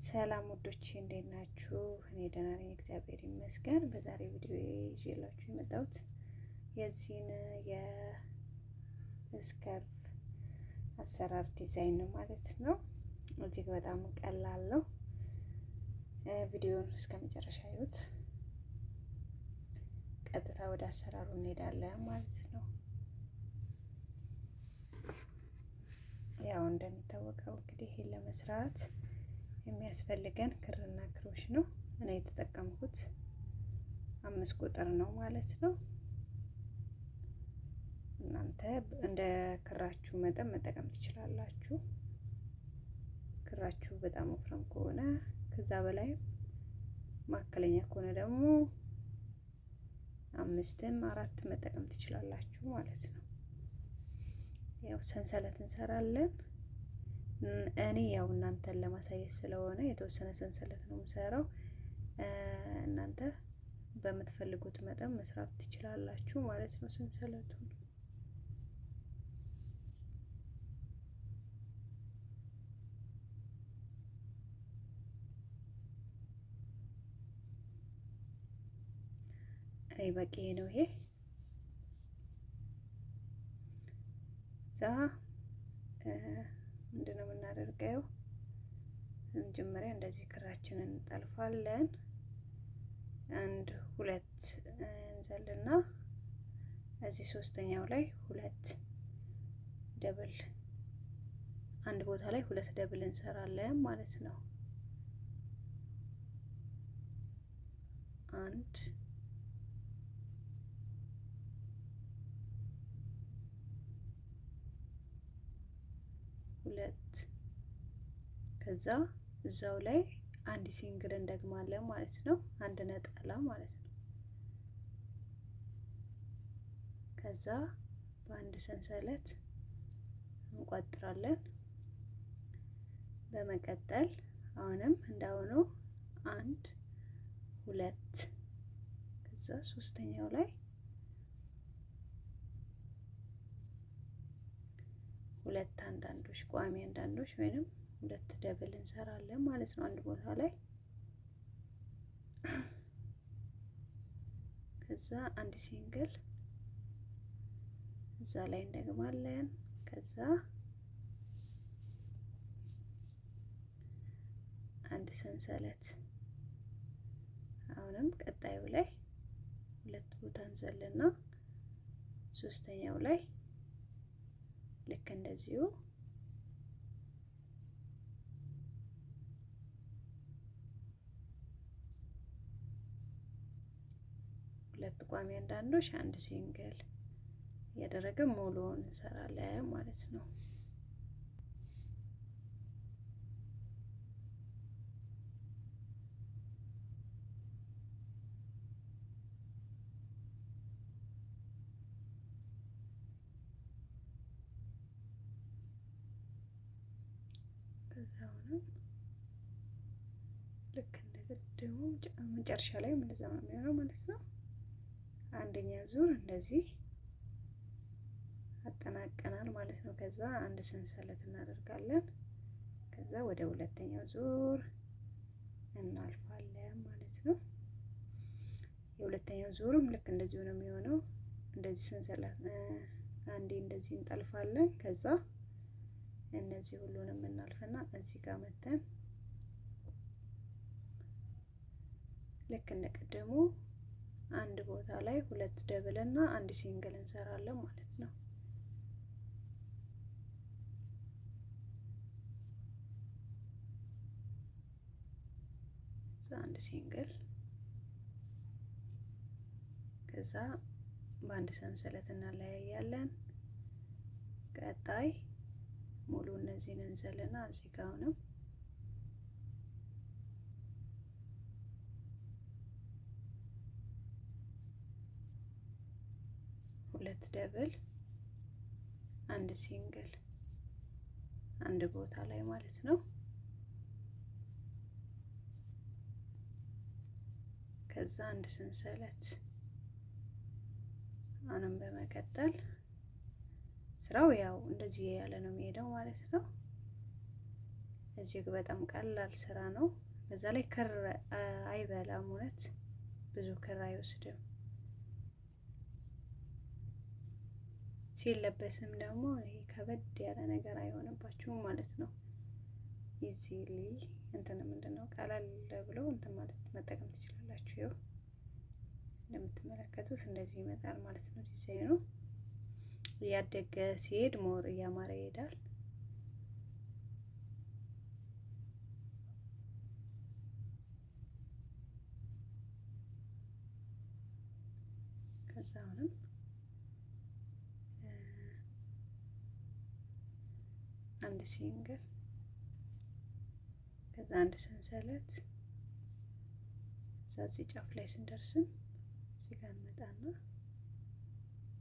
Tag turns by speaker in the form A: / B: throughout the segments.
A: ሰላም ውዶቼ እንዴት ናችሁ? እኔ ደህና ነኝ፣ እግዚአብሔር ይመስገን። በዛሬ ቪዲዮ ይዤላችሁ የመጣሁት የዚህን የ scarf አሰራር ዲዛይን ነው ማለት ነው። እጅግ በጣም ቀላል ነው። ቪዲዮውን እስከ መጨረሻ እዩት። ቀጥታ ወደ አሰራሩ እንሄዳለን ማለት ነው። ያው እንደሚታወቀው እንግዲህ ይሄን ለመስራት የሚያስፈልገን ክርና ክሮሽ ነው። እኔ የተጠቀምኩት 5 ቁጥር ነው ማለት ነው። እናንተ እንደ ክራችሁ መጠን መጠቀም ትችላላችሁ። ክራችሁ በጣም ወፍራም ከሆነ ከዛ በላይ፣ መካከለኛ ከሆነ ደግሞ አምስትም አራት መጠቀም ትችላላችሁ ማለት ነው። ያው ሰንሰለት እንሰራለን። እኔ ያው እናንተን ለማሳየት ስለሆነ የተወሰነ ሰንሰለት ነው የምሰራው። እናንተ በምትፈልጉት መጠን መስራት ትችላላችሁ ማለት ነው ሰንሰለቱን። እኔ በቂ ነው ይሄ። እዛ ምንድነው የምናደርገው? መጀመሪያ እንደዚህ ክራችንን እንጠልፋለን። አንድ ሁለት እንዘልና እዚህ ሶስተኛው ላይ ሁለት double፣ አንድ ቦታ ላይ ሁለት double እንሰራለን ማለት ነው። አንድ፣ ሁለት፣ ከዛ እዛው ላይ አንድ single እንደግማለን ማለት ነው። አንድ ነጠላ ማለት ነው። ከዛ በአንድ ሰንሰለት እንቋጥራለን። በመቀጠል አሁንም እንዳሁኑ አንድ፣ ሁለት፣ ከዛ ሶስተኛው ላይ ሁለት አንዳንዶች፣ ቋሚ አንዳንዶች ወይንም ሁለት double እንሰራለን ማለት ነው አንድ ቦታ ላይ። ከዛ አንድ single እዛ ላይ እንደግማለን። ከዛ አንድ ሰንሰለት፣ አሁንም ቀጣዩ ላይ ሁለት ቦታ እንዘልና ሶስተኛው ላይ ልክ እንደዚሁ ሁለት ቋሚ አንዳንዶች፣ አንድ single እያደረገ ሙሉውን እንሰራለን ማለት ነው። ከዛ አሁንም ልክ እንደ ቅድሙ መጨረሻ ላይ እንደዛ ነው የሚሆነው ማለት ነው። አንደኛ ዙር እንደዚህ አጠናቀናል ማለት ነው። ከዛ አንድ ሰንሰለት እናደርጋለን። ከዛ ወደ ሁለተኛው ዙር እናልፋለን ማለት ነው። የሁለተኛው ዙርም ልክ እንደዚሁ ነው የሚሆነው። እንደዚህ ሰንሰለት አንዴ እንደዚህ እንጠልፋለን። ከዛ እነዚህ ሁሉንም እናልፍና እዚህ ጋር መተን ልክ እንደቀደሙ አንድ ቦታ ላይ ሁለት double እና አንድ single እንሰራለን ማለት ነው። አንድ single፣ ከዛ በአንድ ሰንሰለት እናለያያለን። ቀጣይ ሙሉ እነዚህን እንዘልና እዚህ ጋር አሁንም ሁለት double፣ አንድ single አንድ ቦታ ላይ ማለት ነው። ከዛ አንድ ሰንሰለት፣ አሁንም በመቀጠል ስራው ያው እንደዚህ ያለ ነው የሚሄደው ማለት ነው። እጅግ በጣም ቀላል ስራ ነው። በዛ ላይ ክር አይበላም፣ እውነት ብዙ ክር አይወስድም። ሲለበስም ደግሞ ይሄ ከበድ ያለ ነገር አይሆንባችሁም ማለት ነው። Easily እንትን ምንድን ነው ቀለል ብሎ እንትን ማለት መጠቀም ትችላላችሁ። ይኸው እንደምትመለከቱት እንደዚህ ይመጣል ማለት ነው ዲዛይኑ። እያደገ ሲሄድ more እያማረ ይሄዳል። ከዛ አሁንም አንድ single ከዛ አንድ ሰንሰለት እዛ እዚህ ጫፍ ላይ ስንደርስም እዚህ ጋር እንመጣና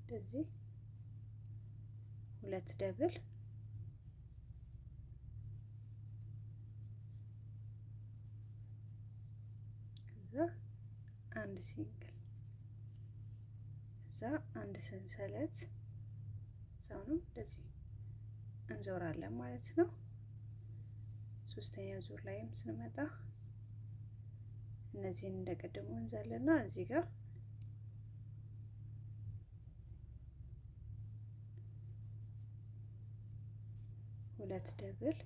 A: እንደዚህ ሁለት double ከዛ አንድ single ከዛ አንድ ሰንሰለት እዛውንም እንደዚህ እንዞራለን ማለት ነው። ሶስተኛ ዙር ላይም ስንመጣ እነዚህን እንደቀደሙ እንዛለና እዚህ ጋር ሁለት double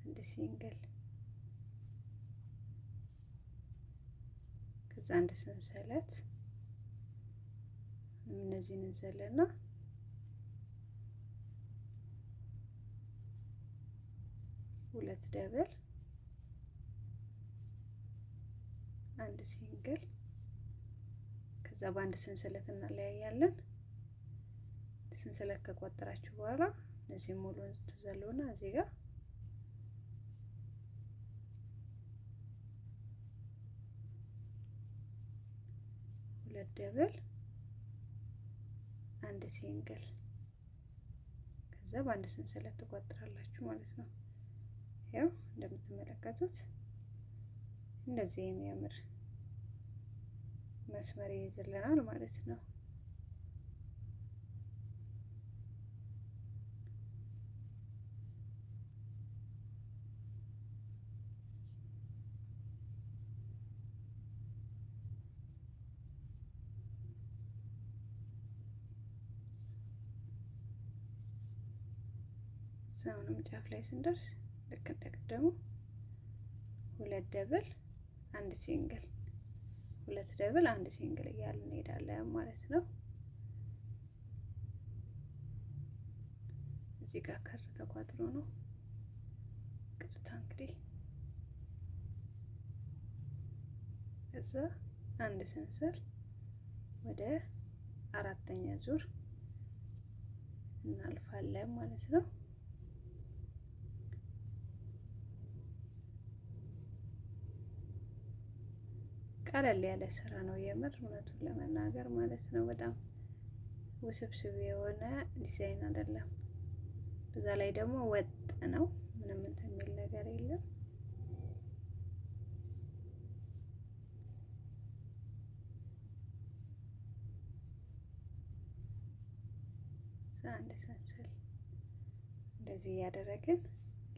A: አንድ single ከዛ አንድ ሰንሰለት እነዚህን እንዘለና ሁለት double አንድ single ከዛ በአንድ ሰንሰለት እናለያያለን። ሰንሰለት ከቋጠራችሁ በኋላ እነዚህ ሙሉን ትዘሉና እዚህ ጋር ሁለት double አንድ single ከዛ በአንድ ሰንሰለት ትቋጥራላችሁ ማለት ነው። ያው እንደምትመለከቱት እንደዚህ የሚያምር መስመር ይይዝልናል ማለት ነው። አሁንም ጫፍ ላይ ስንደርስ ልክ እንደቀደሙ ሁለት double አንድ single ሁለት double አንድ single እያልን እንሄዳለን ማለት ነው። እዚህ ጋር ክር ተቋጥሮ ነው፣ ቅርታ እንግዲህ። ከዛ አንድ ሰንሰል ወደ አራተኛ ዙር እናልፋለን ማለት ነው። ቀለል ያለ ስራ ነው የምር እውነቱን ለመናገር ማለት ነው። በጣም ውስብስብ የሆነ ዲዛይን አይደለም። በዛ ላይ ደግሞ ወጥ ነው። ምንም እንትን የሚል ነገር የለም። አንድ ሰንሰል እንደዚህ እያደረግን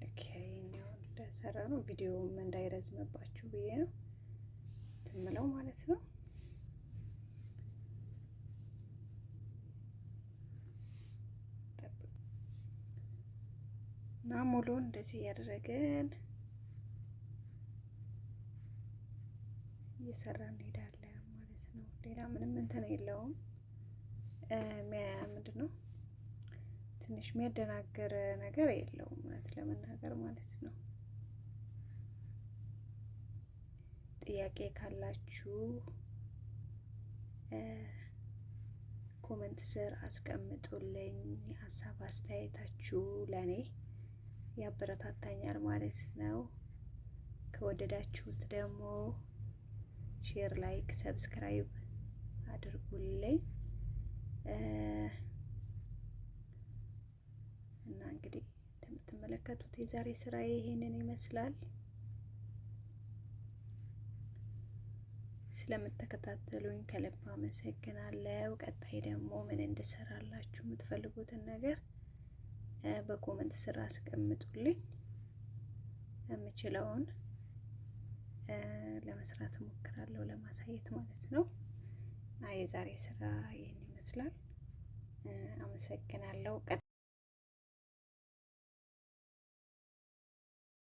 A: ልክ ይኸኛውን እንደሰራ ነው። ቪዲዮውም እንዳይረዝምባችሁ ብዬ ነው ትምለው ማለት ነው። እና ሙሉን እንደዚህ እያደረግን እየሰራ እንሄዳለን ማለት ነው። ሌላ ምንም እንትን የለውም። ምንድን ነው ትንሽ የሚያደናግር ነገር የለውም እውነት ለመናገር ማለት ነው። ጥያቄ ካላችሁ comment ስር አስቀምጡልኝ። ሀሳብ አስተያየታችሁ ለእኔ ያበረታታኛል ማለት ነው። ከወደዳችሁት ደግሞ share፣ like፣ subscribe አድርጉልኝ እና እንግዲህ እንደምትመለከቱት የዛሬ ስራዬ ይሄንን ይመስላል። ስለምትከታተሉኝ ከልብ አመሰግናለሁ። ቀጣይ ደግሞ ምን እንድሰራላችሁ የምትፈልጉትን ነገር በ comment ስር አስቀምጡልኝ። የምችለውን ለመስራት እሞክራለሁ ለማሳየት ማለት ነው። እና የዛሬ ስራ ይህን ይመስላል። አመሰግናለሁ።